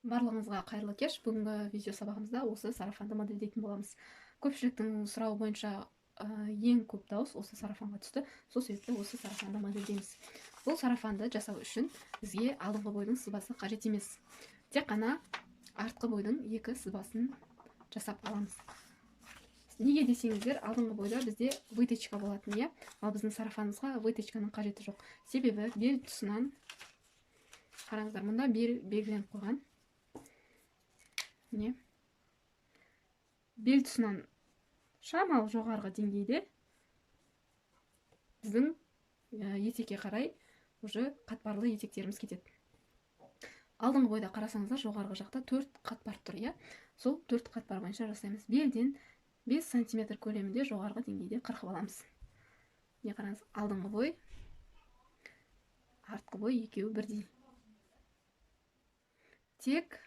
Барлығыңызға қайырлы кеш. Бүгінгі видео сабағымызда осы сарафанды модельдейтін боламыз. Көпшіліктің сұрауы бойынша ең көп дауыс осы сарафанға түсті. Сол себепті осы сарафанды модельдейміз. Бұл сарафанды жасау үшін бізге алдыңғы бойдың сызбасы қажет емес. Тек қана артқы бойдың екі сызбасын жасап аламыз. Неге десеңіздер, алдыңғы бойда бізде выточка болатын, иә? Ал біздің сарафанымызға выточканың қажеті жоқ. Себебі бел тұсынан қараңыздар, мұнда бел белгіленіп қойған. Міне. Бел тұсынан шамалы жоғарғы деңгейде біздің етекке қарай уже қатпарлы етектеріміз кетеді. Алдыңғы бойда қарасаңыздар, жоғарғы жақта 4 қатпар тұр, иә? Сол 4 қатпар бойынша жасаймыз. Белден 5 сантиметр көлемінде жоғарғы деңгейде қырқып аламыз. Міне қараңыз, алдыңғы бой, артқы бой екеуі бірдей. Тек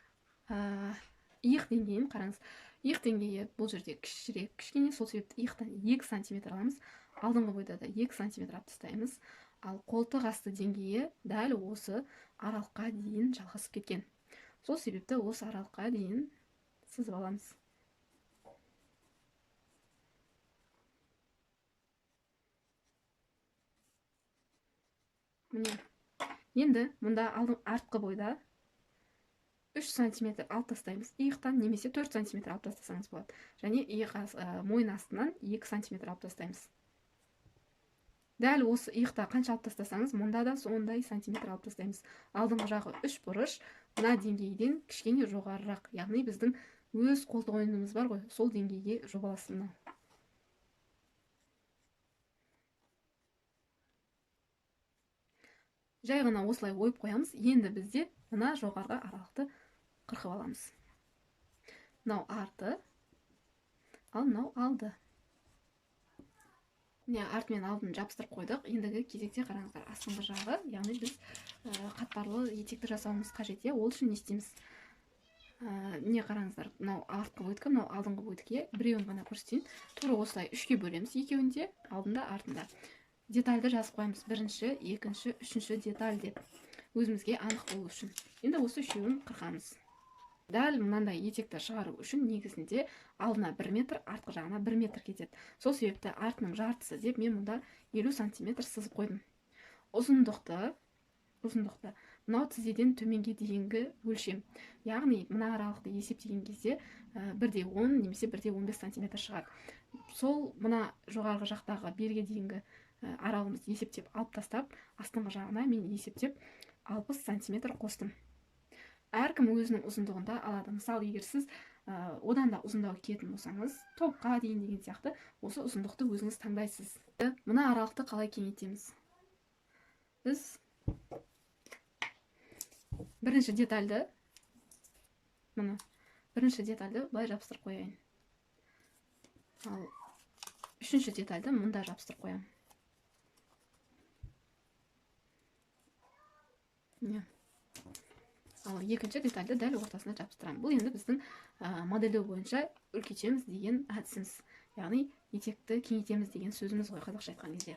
иық деңгейін қараңыз. Иық деңгейі бұл жерде кішірек, кішкене, сол себепті иықтан 2 сантиметр аламыз. Алдыңғы бойда да 2 сантиметр алып тастаймыз. Ал қолтық асты деңгейі дәл осы аралыққа дейін жалғасып кеткен. Сол себепті осы аралыққа дейін сызып аламыз. Міне. Енді мұнда артқы бойда 3 сантиметр алып тастаймыз иықтан, немесе 4 сантиметр алып тастасаңыз болады. Және мойын астынан 2 сантиметр алып тастаймыз. Дәл осы иықта қанша алып тастасаңыз, мұнда да сондай сантиметр алып тастаймыз. Алдыңғы жағы 3 бұрыш, мына деңгейден кішкене жоғарырақ, яғни біздің өз қолтық ойынымыз бар ғой, сол деңгейге жобаласын мынау. Жай ғана осылай ойып қоямыз. Енді бізде мына жоғарғы аралықты қырқып аламыз. Мынау арты, ал мынау алды. Міне, арты мен алдын жабыстырып қойдық. Ендігі кезекте қараңыздар, астыңғы жағы, яғни біз қатпарлы етекті жасауымыз қажет, иә? Ол үшін не істейміз? Міне қараңыздар, мынау артқы бойдікі, мынау алдыңғы бойдікі, біреуін ғана көрсетейін. Тура осылай үшке бөлеміз, екеуінде, алдында, артында. Детальді жазып қоямыз. Бірінші, екінші, үшінші деталь деп. Өзімізге анық болу үшін. Енді осы үшеуін қырқамыз. Дәл мынандай етекті шығару үшін негізінде алдына 1 метр, артқы жағына 1 метр кетеді. Сол себепті артының жартысы деп мен мұнда 50 сантиметр сызып қойдым. Ұзындықты мынау тізеден төменге дейінгі өлшем. Яғни мына аралықты есептеген кезде 1,10 немесе 1,15 сантиметр шығады. Сол мына жоғарғы жақтағы белге дейінгі аралығымызды есептеп алып тастап, астыңғы жағына мен есептеп 60 сантиметр қостым. Әркім өзінің ұзындығында алады. Мысалы, егер сіз одан да ұзындау киетін болсаңыз, топқа дейін деген сияқты, осы ұзындықты өзіңіз таңдайсыз. Мына аралықты қалай кеңейтеміз? Біз бірінші детальді, мына бірінші детальді былай жабыстырып қояйын. Ал үшінші детальді мұнда жабыстырып қоямын. Міне. Ал екінші детальді дәл ортасына жабыстырамын. Бұл енді біздің модельдеу бойынша үлкейтеміз деген әдісіміз. Яғни етекті кеңейтеміз деген сөзіміз ғой қазақша айтқан кезде.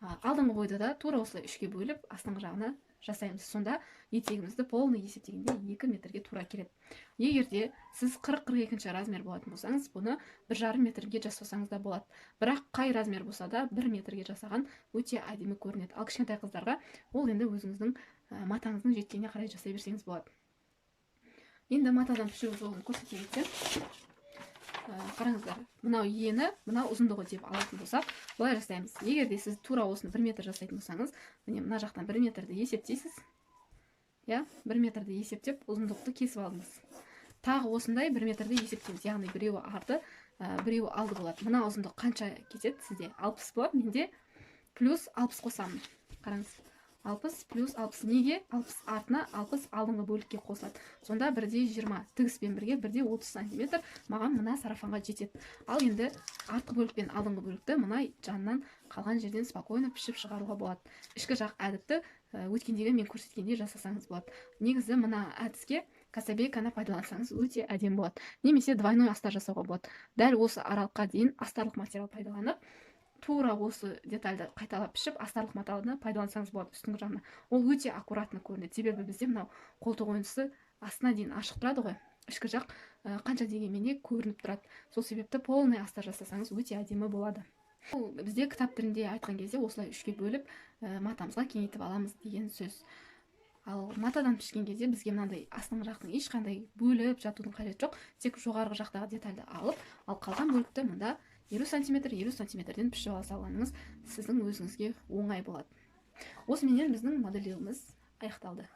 Алдыңғы бойды да тура осылай үшке бөліп, астыңғы жағына жасаймыз. Сонда етегімізді полный есептегенде 2 метрге тура келеді. Егер де сіз 40-42 размер болатын болсаңыз, бұны 1,5 метрге жасасаңыз да болады. Бірақ қай размер болса да 1 метрге жасаған өте әдемі көрінеді. Ал кішкентай қыздарға ол енді өзіңіздің матаңыздың жеткеніне қарай жасай берсеңіз болады. Енді матадан пішу жолын көрсете кетсем, қараңыздар, мынау ені, мынау ұзындығы деп алатын болсақ, былай жасаймыз. Егер де сіз тура осыны 1 метр жасайтын болсаңыз, міне мына жақтан 1 метрді есептейсіз. Иә, 1 метрді есептеп ұзындықты кесіп алдыңыз. Тағы осындай 1 метрді есептейміз. Яғни біреуі арты, біреуі алды болады. Мына ұзындық қанша кетеді сізде? 60 болады. Менде плюс 60 қосамын. Қараңыз. 60 плюс 60 неге? 60 артына, 60 алдыңғы бөлікке қосылады. Сонда 1,20 тігіспен бірге 1,30 сантиметр маған мына сарафанға жетеді. Ал енді артқы бөлік пен алдыңғы бөлікті мына жанынан қалған жерден спокойно пішіп шығаруға болады. Ішкі жақ әдіпті өткендегі мен көрсеткендей жасасаңыз болады. Негізі мына әдіске кособейканы пайдалансаңыз өте әдемі болады. Немесе двойной астар жасауға болады. Дәл осы аралыққа дейін астарлық материал пайдаланып, тура осы детальді қайталап пішіп, астарлық матаны пайдалансаңыз болады үстіңгі жағына. Ол өте аккуратно көрінеді. Себебі бізде мынау қолтық ойыншысы астына дейін ашық тұрады ғой, ішкі жақ қанша дегенмен де көрініп тұрады. Сол себепті полный астар жасасаңыз, өте әдемі болады. Бұл бізде кітап тілінде айтқан кезде осылай үшке бөліп, матамызға кеңейтіп аламыз деген сөз. Ал матадан пішкен кезде бізге мынандай астыңғы жақтың ешқандай бөліп жатудың қажеті жоқ, тек жоғарғы жақтағы детальді алып, ал қалған бөлікті мында 50 сантиметр, 50 сантиметрден пішіп ала салғаныңыз сіздің өзіңізге оңай болады. Осыменен біздің модельдеуіміз аяқталды.